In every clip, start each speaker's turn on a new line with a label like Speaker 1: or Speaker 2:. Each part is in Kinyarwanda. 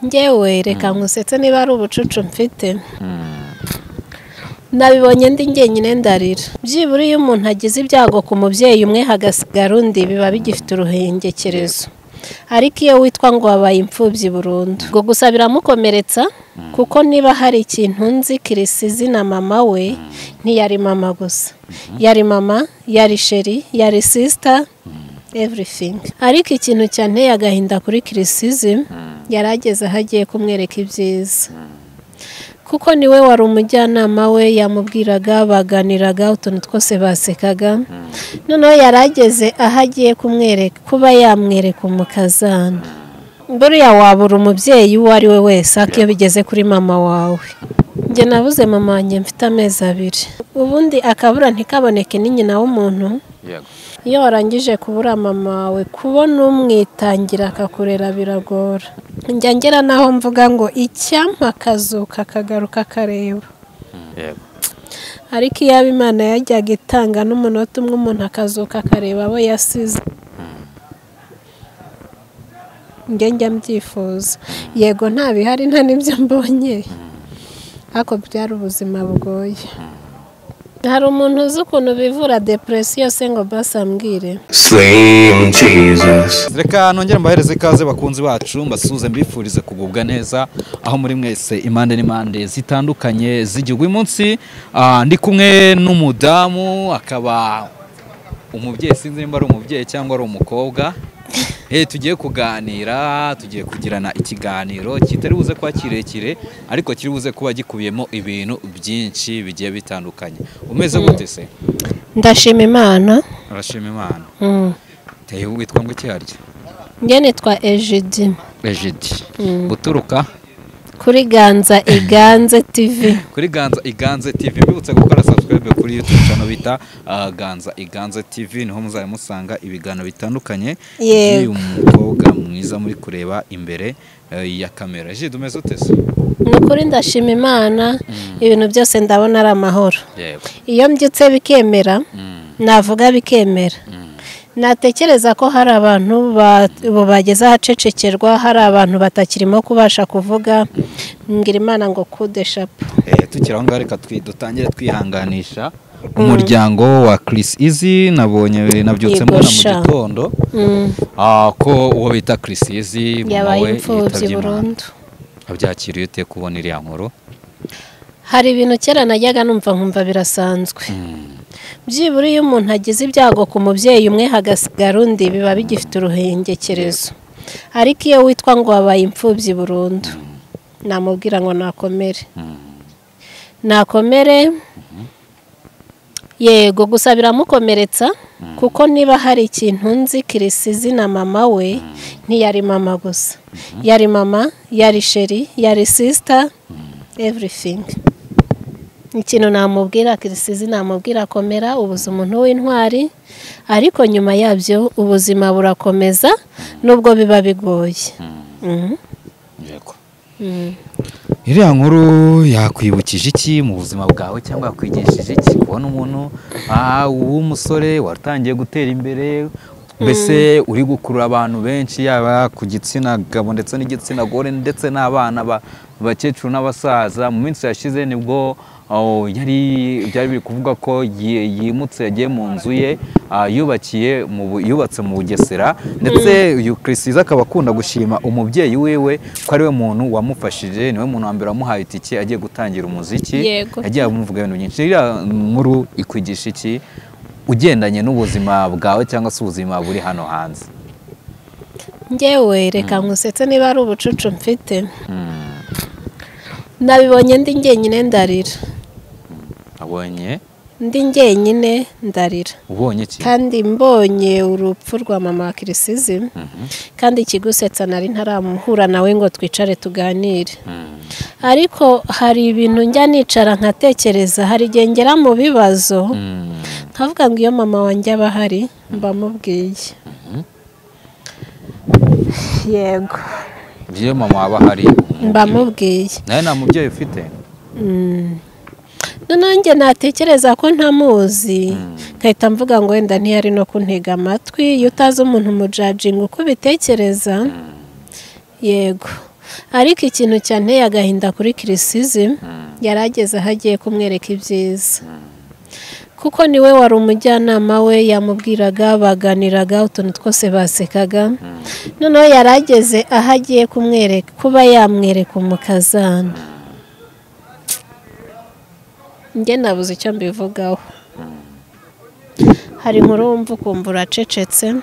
Speaker 1: Njyewe reka nkusetse niba ari ubucucu mfite. Nabibonye ndi njyenyine ndarira. Byibura iyo umuntu agize ibyago ku mubyeyi umwe hagasigara undi biba bigifite uruhengekerezo. Ariko iyo witwa ngo wabaye imfubyi burundu, ngo gusa biramukomeretsa, kuko niba hari ikintu nzi Chris Eazy na mama we ntiyari mama gusa. Yari mama, yari chérie, yari sister, everything. Ariko ikintu cyanteye agahinda kuri Chris Eazy, yarageze aho agiye kumwereka ibyiza. Kuko niwe wari umujyanama we, yamubwiraga, baganiraga utuntu twose, basekaga. Noneho yarageze aho agiye kumwereka, kuba yamwereka umukazana. Buriya wabura umubyeyi uwo ari we wese, ariko iyo bigeze kuri mama wawe. Njye nabuze mama wanjye mfite amezi 2. Ubundi akabura ntikaboneke ni nyina w'umuntu. Iyo warangije kubura mama wawe, kubona umwitangira akakurera biragora. Njya ngera naho mvuga ngo icyampa akazuka akagaruka akareba. Ariko iyo Imana yajyaga itanga n'umunota umwe umuntu akazuka akareba abo yasize. Njye njya mbyifuza. Yego nta bihari nta n'ibyo mbonye. Ariko byari ubuzima bugoye. Hari umuntu uzi ukuntu bivura depression se ngo basambwire.
Speaker 2: Slim Jesus.
Speaker 3: Reka nongere mbahereze ikaze bakunzi bacu, mbasuhuze mbifurize kugubwa neza aho muri mwese impande n'impande zitandukanye z'igihugu. Uyu munsi ndi kumwe n'umudamu, akaba umubyeyi, sinzi nimba ari umubyeyi cyangwa ari umukobwa. Tugiye kuganira, tugiye kugirana ikiganiro kitari buze kuba kirekire, ariko kiri buze kuba gikubiyemo ibintu byinshi bigiye bitandukanye. Umeze gute se?
Speaker 1: Ndashima Imana.
Speaker 3: Urashima Imana. Teye witwa ngo iki harya?
Speaker 1: Njye nitwa Ejidi.
Speaker 3: Ejidi. Uturuka
Speaker 1: kuri Ganza Iganze TV.
Speaker 3: Kuri Ganza Iganze TV. Mbibutse gukora subscribe kuri YouTube channel bita Ganza Iganze TV, niho muzajya musanga ibiganiro bitandukanye by'uyu mukobwa mwiza muri kureba imbere ya kamera. Ejidi, umeze ute se?
Speaker 1: Nukuri ndashima Imana, ibintu byose ndabona ari amahoro. Iyo mbyutse bikemera, navuga bikemera. Natekereza ko hari abantu bageze ahacecekerwa, hari abantu batakirimo kubasha kuvuga, ngira Imana ngo kude shapo.
Speaker 3: Tukiri aho ngaho reka dutangire twihanganisha umuryango wa Chris Eazy. Nabonye nabyutse mbona mu gitondo ko uwo bita Chris Eazy mama we yitabye Imana. Abyakiriye ute kubona iriya nkuru?
Speaker 1: Hari ibintu kera najyaga numva nkumva birasanzwe. Byibura iyo umuntu agize ibyago ku mubyeyi umwe hagasigara undi biba bigifite uruhengekerezo. Ariko iyo witwa ngo wabaye imfubyi burundu, namubwira ngo nakomere. Nakomere. Yego gusa biramukomeretsa, kuko niba hari ikintu nzi Chris Eazy na mama we ntiyari mama gusa. Yari mama, yari chérie, yari sister, everything. Ikintu namubwira Chris Eazy, namubwira komera, ubuze umuntu w'intwari, ariko nyuma yabyo ubuzima burakomeza nubwo biba bigoye.
Speaker 3: Yego. Iriya nkuru yakwibukije iki mu buzima bwawe cyangwa yakwigishije iki kubona umuntu w'umusore watangiye gutera imbere, mbese uri gukurura abantu benshi yaba ku gitsina gabo ndetse n'igitsina gore ndetse n'abana bakecuru n'abasaza? Mu minsi yashize nibwo yari byari biri kuvuga ko yimutse yagiye mu nzu ye yubakiye yubatse mu Bugesera, ndetse uyu Chris Eazy akaba akunda gushima umubyeyi wiwe ko ari we muntu wamufashije, niwe muntu wa mbere wamuhaye itike agiye gutangira umuziki, yagiye amuvuga ibintu byinshi. Iriya nkuru ikwigisha iki ugendanye n'ubuzima bwawe cyangwa se ubuzima buri hano hanze?
Speaker 1: Njyewe reka nkusetse niba ari ubucucu mfite. Nabibonye ndi njyenyine ndarira.
Speaker 3: Abonye?
Speaker 1: Ndi njyenyine ndarira.
Speaker 3: Ubonye iki?
Speaker 1: Kandi mbonye urupfu rwa mama wa Chris Eazy, kandi ikigusetsa nari ntaramuhura nawe ngo twicare tuganire. Ariko hari ibintu njya nicara nkatekereza, hari igihe ngera mu bibazo nkavuga ngo iyo mama wanjye aba ahari mbamubwiye. Yego.
Speaker 3: Iyo mama aba ahari
Speaker 1: mbamubwiye.
Speaker 3: Nawe nta mubyeyi ufite?
Speaker 1: Noneho njye natekereza ko ntamuzi, nkahita mvuga ngo wenda ntiyari no kuntega amatwi. Iyo utazi umuntu umujajinga uko ubitekereza. Yego. Ariko ikintu cyanteye agahinda kuri Kirisizi, yarageze aho agiye kumwereka ibyiza, kuko niwe wari umujyanama we, yamubwiraga, baganiraga utuntu twose, basekaga. Noneho yarageze aho agiye kumwereka, kuba yamwereka umukazana. Njye nabuze icyo mbivugaho. Hari inkuru wumva ukumva uracecetse.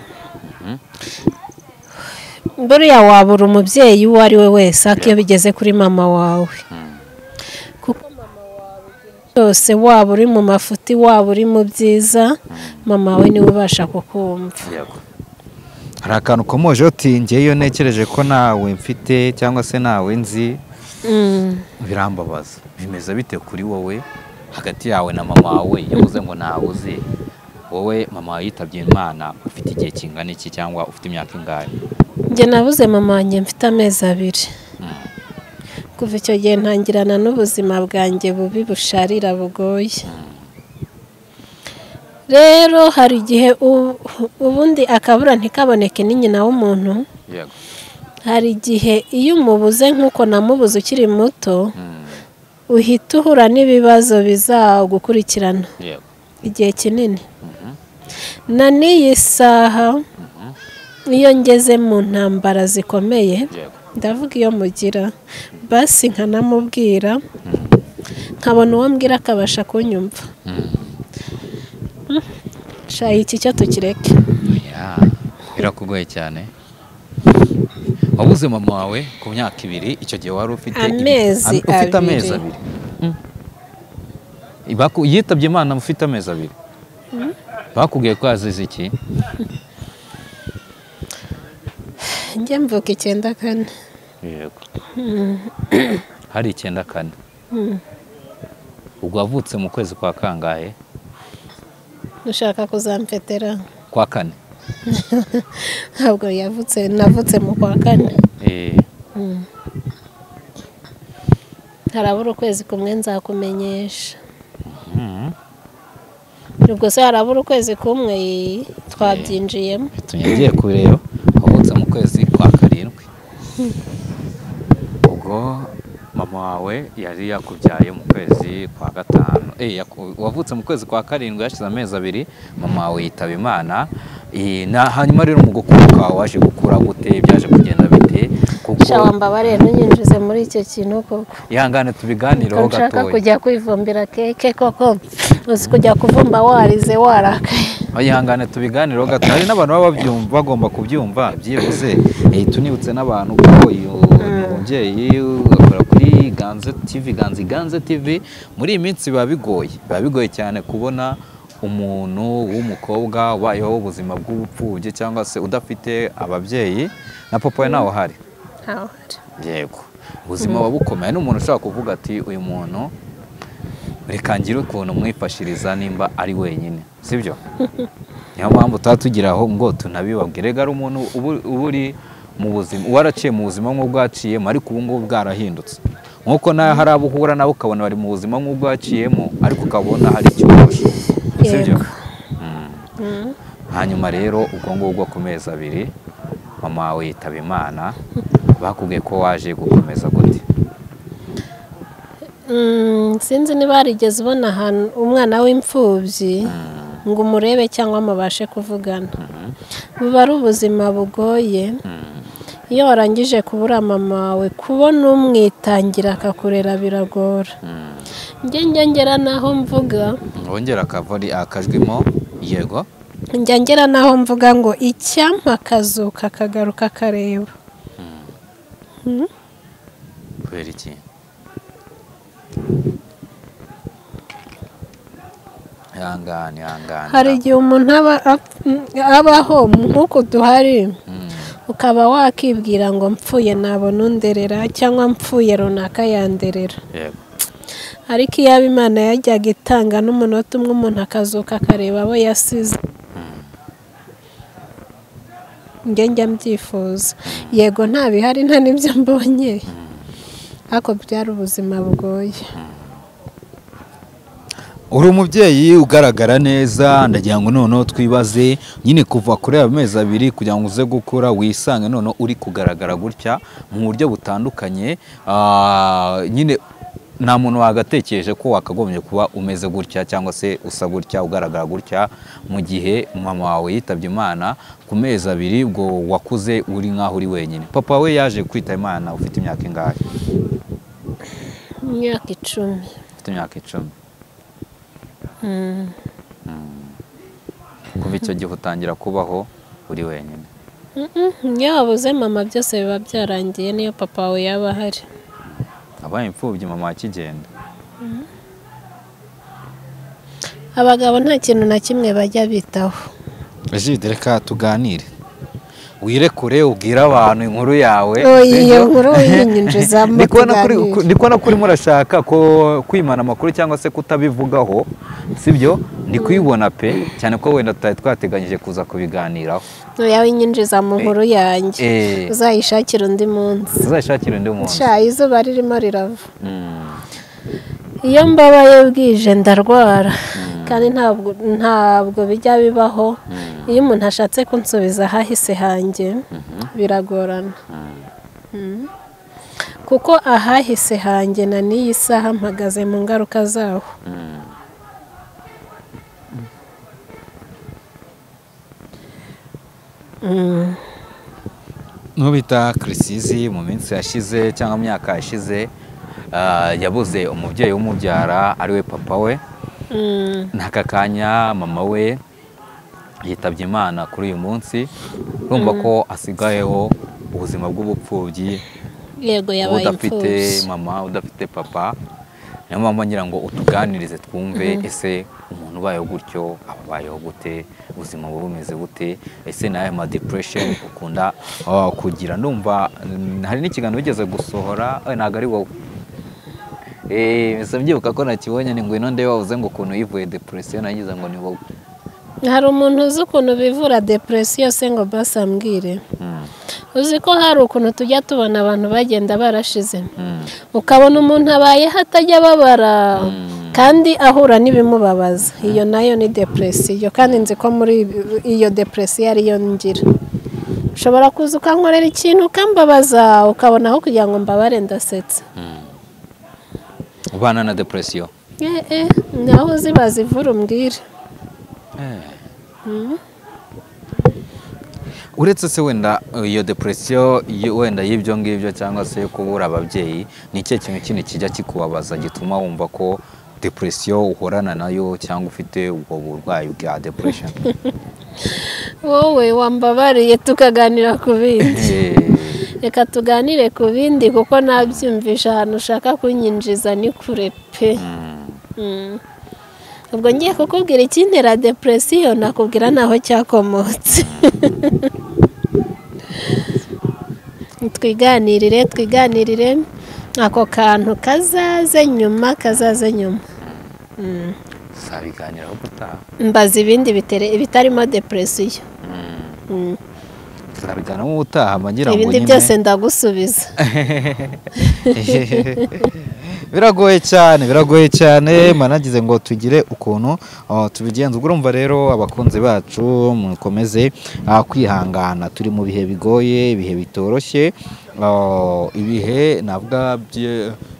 Speaker 1: Buriya wabura umubyeyi uwo ari we wese, ariko iyo bigeze kuri mama wawe, kuko mama wawe cyose, waba uri mu mafuti, waba uri mu byiza, mama wawe niwe ubasha kukumva.
Speaker 3: Hari akantu ukomoje uti njye iyo ntekereje ko nawe mfite cyangwa se nawe nzi birambabaza. Bimeze bite kuri wowe hagati yawe na mama wawe? Iyo uvuze ngo ntawe uzi, wowe mama wawe yitabye Imana ufite igihe kingana iki cyangwa ufite imyaka ingahe?
Speaker 1: Njye nabuze mama wanjye mfite amezi 2. Kuva icyo gihe ntangirana n'ubuzima bwanjye bubi busharira bugoye. Rero hari igihe ubundi akabura ntikaboneke ni nyina w'umuntu. Hari igihe iyo umubuze nk'uko namubuze ukiri muto, uhita uhura n'ibibazo bizagukurikirana igihe kinini. Na n'iyi saha iyo ngeze mu ntambara zikomeye, ndavuga iyo mugira basi nkanamubwira, nkabona uwo mbwira akabasha kunyumva. Shayi iki cyo tukireke.
Speaker 3: Birakugoye cyane. Wabuze mama wawe ku myaka 2, icyo gihe wari ufite
Speaker 1: amezi
Speaker 3: ufite amezi 2. Yitabye Imana ufite amezi 2. Bakubwiye ko azize iki?
Speaker 1: Njye mvuka 94.
Speaker 3: Yego. Hari 94. Ubwo wavutse mu kwezi kwa kangahe?
Speaker 1: Ushaka kuzampetera?
Speaker 3: Kwa kane.
Speaker 1: Ntabwo yavutse, navutse mu kwa kane. Harabura ukwezi kumwe nzakumenyesha. Ubwo se harabura ukwezi kumwe twabyinjiyemo.
Speaker 3: Tugiye kureba wavutse mu kwezi kwa 7. Ubwo mama wawe yari yakubyaye mu kwezi kwa 5. Wavutse mu kwezi kwa 7 yashize amezi 2, mama wawe yitaba Imana. Na hanyuma rero mu gukura kwawe waje gukura gute, byaje kugenda bite? Kuko
Speaker 1: shawamba rero nyinjize muri icyo kintu koko.
Speaker 3: Ihangane tubiganireho gatoya.
Speaker 1: Nshaka kujya kwivumbira keke koko, uzi kujya kuvumba warize warakaye.
Speaker 3: Ihangane tubiganireho gato. Hari n'abantu baba babyumva bagomba kubyumva byibuze. Tunibutse n'abantu ko uyu mubyeyi akora kuri Ganze TV, Ganze TV. Muri iyi minsi biba bigoye cyane kubona umuntu w'umukobwa ubayeho ubuzima bw'ubupfubyi cyangwa se udafite ababyeyi, na papa we nawe ahari. Yego, ubuzima buba bukomeye. N'umuntu ushobora kuvuga ati uyu muntu reka ngire ukuntu mwifashiriza nimba ari wenyine, sibyo? Niyo mpamvu tuba tugiraho ngo tunabibabwire. Rega ari umuntu uba uri mu buzima, waraciye mu buzima nk'ubwaciyemo, ariko ubu ngubu bwarahindutse. Nk'uko nawe hari abo uhura nabo ukabona bari mu buzima nk'ubwaciyemo, ariko ukabona hari icyo ubasha, sibyo? Hanyuma rero ubwo ngubwo ku mezi 2 mama wawe yitaba Imana, bakubwiye ko waje gukomeza gute?
Speaker 1: Sinzi niba harigeze ubona ahantu umwana w'imfubyi ngo umurebe cyangwa mubashe kuvugana. Buba ari ubuzima bugoye. Iyo warangije kubura mama wawe, kubona umwitangira akakurera biragora. Njye ngera naho mvuga,
Speaker 3: wongera akavori akajwimo. Yego,
Speaker 1: njya ngera naho mvuga ngo icyampa akazuka akagaruka akareba.
Speaker 3: Kubera iki? Ihangane.
Speaker 1: Hari igihe umuntu abaho nk'uko duhari, ukaba wakibwira ngo mpfuye nabona underera cyangwa mpfuye runaka yanderera. Ariko iyo Imana yajyaga itanga n'umunota umwe umuntu akazuka akareba abo yasize, njye njya mbyifuza. Yego nta bihari, nta n'ibyo mbonye, ariko byari ubuzima bugoye.
Speaker 3: Uri umubyeyi ugaragara neza, ndagira ngo noneho twibaze nyine kuva kuri ayo mezi 2 kugira ngo uze gukura wisange noneho uri kugaragara gutya mu buryo butandukanye. Nyine nta muntu wagatekereje ko wakagombye kuba umeze gutya cyangwa se usa gutya ugaragara gutya mu gihe mama wawe yitabye Imana ku mezi 2, ubwo wakuze uri nkaho uri wenyine. Papa we yaje kwita Imana ufite imyaka ingahe?
Speaker 1: Imyaka 10.
Speaker 3: Ufite imyaka 10. Kuva icyo gihe utangira kubaho uri wenyine?
Speaker 1: Iyo wabuze mama byose biba byarangiye, niyo papa wawe yaba ahari.
Speaker 3: Abaye imfubyi mama akigenda.
Speaker 1: Abagabo nta kintu na kimwe bajya bitaho.
Speaker 3: Egide, reka tuganire, wirekure ubwire abantu inkuru yawe.
Speaker 1: Iyo nkuru uyinyinjizamo.
Speaker 3: Ndi kubona ko urimo urashaka ko kwimana amakuru cyangwa se kutabivugaho, sibyo? Ndi kuyibona pe, cyane ko wenda tutari twateganyije kuza kubiganiraho.
Speaker 1: Oya, winyinjiza mu nkuru yanjye, uzayishakira undi munsi.
Speaker 3: Uzayishakira undi munsi.
Speaker 1: Sha, izuba ririmo rirava. Iyo mbabaye bwije ndarwara, kandi ntabwo bijya bibaho. Iyo umuntu ashatse kunsubiza ahahise hanjye biragorana, kuko ahahise hanjye na n'iyi saha mpagaze mu ngaruka zaho.
Speaker 3: Nubita Chriss mu minsi yashize cyangwa mu myaka yashize yabuze umubyeyi w'umubyara ariwe papa we. N'aka kanya mama we yitabye Imana kuri uyu munsi, urumva ko asigayeho ubuzima bw'ubupfubyi.
Speaker 1: Yego, yabaye
Speaker 3: udafite mama, udafite papa. Niyo mpamvu ngira ngo utuganirize twumve, ese umuntu ubayeho gutyo abayeho gute, ubuzima buba bumeze gute, ese nawe ma depression ukunda kugira? Ndumva hari n'ikiganiro wigeze gusohora, ntabwo ari wowe. Mbyibuka ko nakibonye, ni ngwino ndebe wavuze ngo ukuntu yivuye depression, nagize ngo ni wowe.
Speaker 1: Hari umuntu uzi ukuntu bivura depression se ngo basambwire? Uzi ko hari ukuntu tujya tubona abantu bagenda barashize, ukabona umuntu abayeho atajya ababara kandi ahura n'ibimubabaza. Iyo nayo ni depression, kandi nzi ko muri iyo depression ariyo ngira. Ushobora kuza ukankorera ikintu ukambabaza, ukabona aho kugira ngo mbabare ndasetse.
Speaker 3: Ubana na depression?
Speaker 1: Naho uzi bazivura umbwire.
Speaker 3: Uretse se wenda iyo depression wenda y'ibyo ngibyo cyangwa se kubura ababyeyi, ni ikihe kintu kindi kijya kikubabaza gituma wumva ko depression uhorana nayo cyangwa ufite ubwo burwayi bwa depression?
Speaker 1: Wowe wambabariye tukaganira ku bindi. Reka tuganire ku bindi kuko nabyumvisha ahantu ushaka kunyinjiza ni kure pe. Ubwo ngiye kukubwira ikintera depression, nakubwira naho cyakomotse. Twiganirire ako kantu kazaze nyuma, kazaze nyuma.
Speaker 3: Tuzabiganiraho gutaha.
Speaker 1: Mbaza ibindi bitarimo depression.
Speaker 3: Tuzabiganiraho ubutaha, ngira ngo
Speaker 1: ibindi byose ndagusubiza.
Speaker 3: Biragoye cyane, biragoye cyane, managize ngo tugire ukuntu tubigenza. Ubwo urumva rero abakunzi bacu mukomeze kwihangana, turi mu bihe bigoye, ibihe bitoroshye, ibihe navuga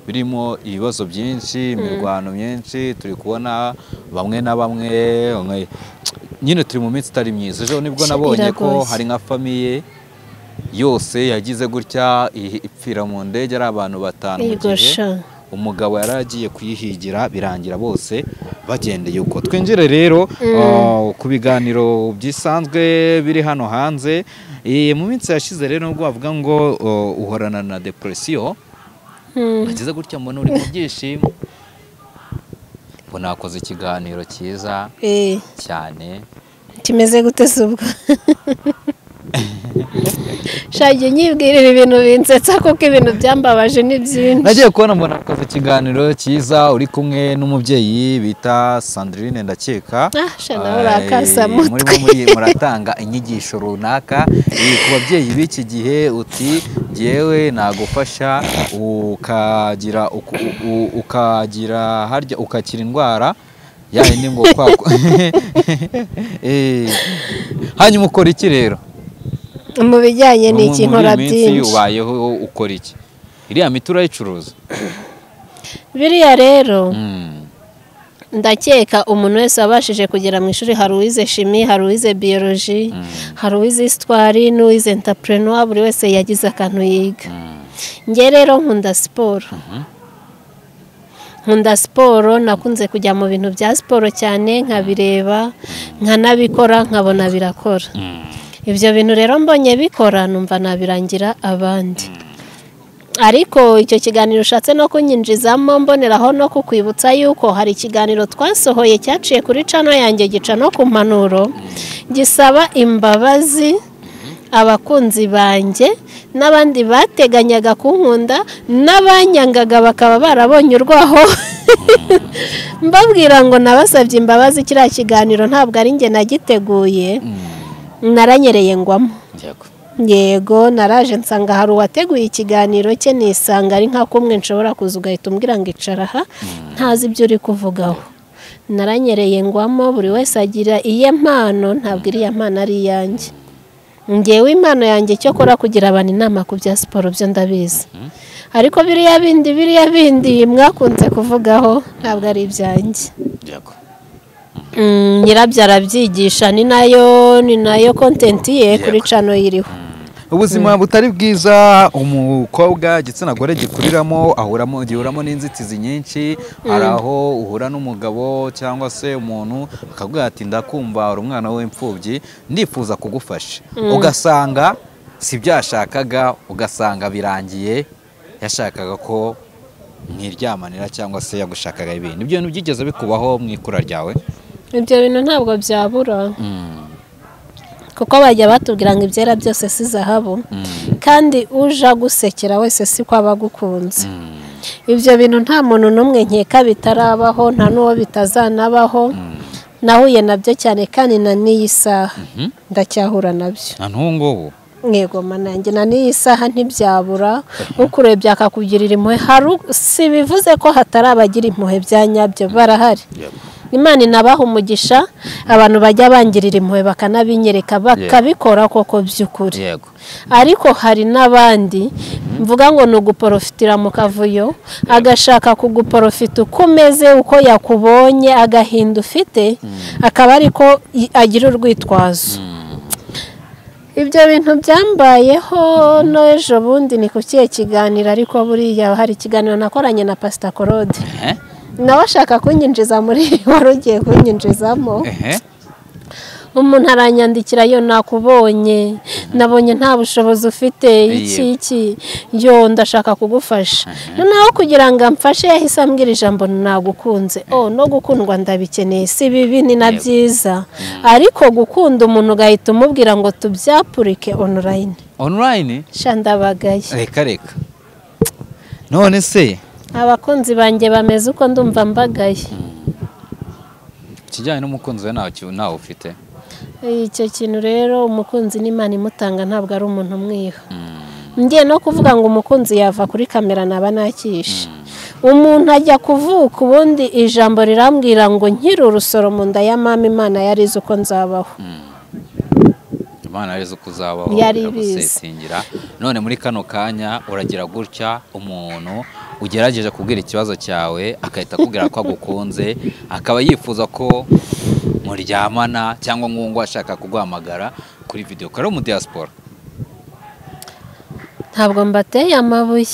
Speaker 3: birimo ibibazo byinshi, imirwano myinshi, turi kubona bamwe na bamwe nyine turi mu minsi itari myiza. Ejo nibwo nabonye ko hari nka famiye yose yagize gutya ipfira mu ndege ari abantu 5 mu gihe umugabo yaragiye kuyihigira, birangira bose bagendeye uko. Twinjire rero ku biganiro byisanzwe biri hano hanze. Mu minsi yashize rero nubwo bavuga ngo uhorana na depression, nagize gutya mbona uri mu byishimo, mbona wakoze ikiganiro cyiza cyane.
Speaker 1: Kimeze gute se ubwo? Shaje nyibwirira ibintu binsetsa kuko ibintu byambabaje ni byinshi.
Speaker 3: Nagiye kubona mbona akoze ikiganiro cyiza uri kumwe n'umubyeyi bita Sandrine ndakeka.
Speaker 1: Shana urakasa mutwe.
Speaker 3: Muri muratanga inyigisho runaka ku babyeyi b'iki gihe, uti ngewe nagufasha ukagira harya ukakira indwara Ya yindi ngo kwako. Hanyuma ukora iki rero?
Speaker 1: Mu bijyanye n'iki nkora byinshi.
Speaker 3: Ubayeho ukora iki? Iriya miti urayicuruza?
Speaker 1: Biriya rero ndakeka umuntu wese wabashije kugera mu ishuri, hari uwize chimie, hari uwize biologie, hari uwize histoire n'uwize entrepreneur, buri wese yagize akantu yiga. Njye rero nkunda siporo. Nkunda siporo, nakunze kujya mu bintu bya siporo cyane, nkabireba, nkanabikora, nkabona birakora. Ibyo bintu rero mbonye bikora numva nabirangira abandi. Ariko icyo kiganiro ushatse no kunyinjizamo, mboneraho no kukwibutsa yuko hari ikiganiro twasohoye cyaciye kuri channel yanjye gica no ku mpanuro, gisaba imbabazi abakunzi banjye n'abandi bateganyaga kunkunda n'abanyangaga bakaba barabonye urwaho. Mbabwira ngo nabasabye imbabazi, kiriya kiganiro ntabwo ari njye nagiteguye, naranyereye ngwamo. Yego, naraje nsanga hari uwateguye ikiganiro cye, nisanga ari nka kumwe nshobora kuza ugahita umbwira ngo icara aha ntazi ibyo uri kuvugaho. Naranyereye ngwamo, buri wese agira iye mpano, ntabwo iriya mpano ari iyanjye. Ngewe impano yanjye cyo kora kugira abantu inama ku bya siporo byo ndabizi, ariko biriya bindi mwakunze kuvugaho ntabwo ari ibyanjye. Nyirabyo arabyigisha, ni nayo content ye kuri channel iriho.
Speaker 3: Ubuzima butari bwiza umukobwa igitsina gore gikuriramo ahuramo n'inzitizi nyinshi. Hari aho uhura n'umugabo cyangwa se umuntu akakubwira ati ndakumva uri umwana w'imfubyi ndifuza kugufasha, ugasanga si byo yashakaga, ugasanga birangiye yashakaga ko mwiryamanira cyangwa se yagushakaga ibintu. Ibyo bintu byigeze bikubaho mu ikura ryawe?
Speaker 1: Ibyo bintu ntabwo byabura, kuko bajya batubwira ngo ibyera byose si zahabu, kandi uja gusekera wese si ko aba agukunze. Ibyo bintu nta muntu n'umwe nkeka bitarabaho, nta n'uwo bitazanabaho. Nahuye nabyo cyane kandi na n'iyi saha ndacyahura nabyo.
Speaker 3: Na n'ubu
Speaker 1: Yego manange na n'iyi saha ntibyabura, ukurebye akakugirira impuhwe. Hari si bivuze ko hatari abagira impuhwe bya nyabyo, barahari. Imana inabaha umugisha, abantu bajya bangirira impuhwe bakanabinyereka bakabikora koko by'ukuri. Ariko hari n'abandi mvuga ngo ni uguporofitira mu kavuyo, agashaka kuguporofita uko umeze, uko yakubonye, agahinda ufite, akaba ariko agira urwitwazo. Ibyo bintu byambayeho no ejo bundi ni ku kihe kiganiro, ariko buriya hari ikiganiro nakoranye na Pastor Claude. Nawe ashaka kunyinjiza muri wari ugiye kunyinjizamo. Umuntu aranyandikira, yo nakubonye, nabonye nta bushobozi ufite, iki yo ndashaka kugufasha. Noneho kugira ngo amfashe yahise ambwira ijambo nagukunze. Oh, no gukundwa ndabikeneye, si bibi ni na byiza, ariko gukunda umuntu ugahita umubwira ngo tubyapurike online.
Speaker 3: Online?
Speaker 1: Sha ndabagaye.
Speaker 3: Reka reka. None se
Speaker 1: abakunzi banjye bameze uko ndumva mbagaye.
Speaker 3: Ikijyanye n'umukunzi we ntawe ufite?
Speaker 1: Icyo kintu rero umukunzi n'Imana imutanga, ntabwo ari umuntu umwiha. Ngiye no kuvuga ngo umukunzi yava kuri kamera naba nakishe. Umuntu ajya kuvuka ubundi ijambo rirambwira ngo nkiri urusoro mu nda ya mama, Imana yarize uko nzabaho.
Speaker 3: Imana yarize uko uzabaho, iragusetingira. None muri kano kanya uragira gutya umuntu ugerageje kubwira ikibazo cyawe akahita akubwira ko agukunze, akaba yifuza ko muryamana cyangwa ngo ashaka kuguhamagara kuri video kare mu diaspora.
Speaker 1: Ntabwo mbateye amabuye.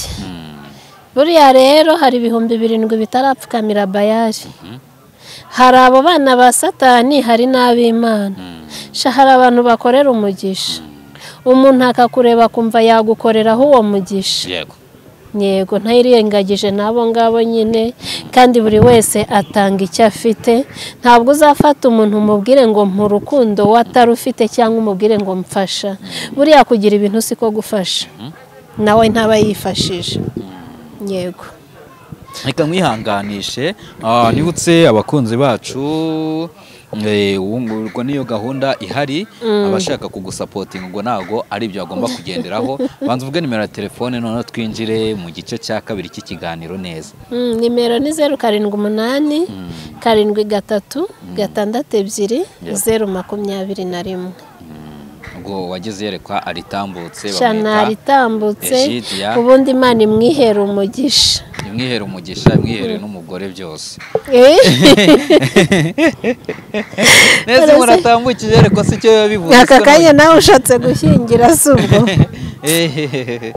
Speaker 1: Buriya rero hari 7,000 bitarapfukamira bayari. Hari abo bana ba Satani, hari n'ab'Imana. Hari abantu bakorera umugisha. Umuntu akakureba kumva yagukoreraho uwo mugisha.
Speaker 3: Yego.
Speaker 1: Yego, ntayirengagije nabo ngabo nyine, kandi buri wese atanga icyo afite. Ntabwo uzafata umuntu umubwire ngo mpa urukundo watarufite cyangwa umubwire ngo mfasha. Buriya kugira ibintu siko gufasha, nawe ntaba yifashije. Yego.
Speaker 3: Reka mwihanganishe, nibutse abakunzi bacu Ubwo niyo gahunda ihari, abashaka kugusapotinga ngo ntabwo ari ibyo bagomba kugenderaho. Banza uvuge nimero ya telefone, noneho twinjire mu gice cya kabiri cy'ikiganiro neza.
Speaker 1: Nimero ni 078 73 62 021.
Speaker 3: Ubwo wagize yerekwa aritambutse,
Speaker 1: bamwita aritambutse, ubundi Imana imwihera umugisha,
Speaker 3: imwihera umugisha, imwihere n'umugore byose. Neza muratambukije, ariko si cyo bivuze.
Speaker 1: Aka kanya nawe ushatse gushyingira si ubwo.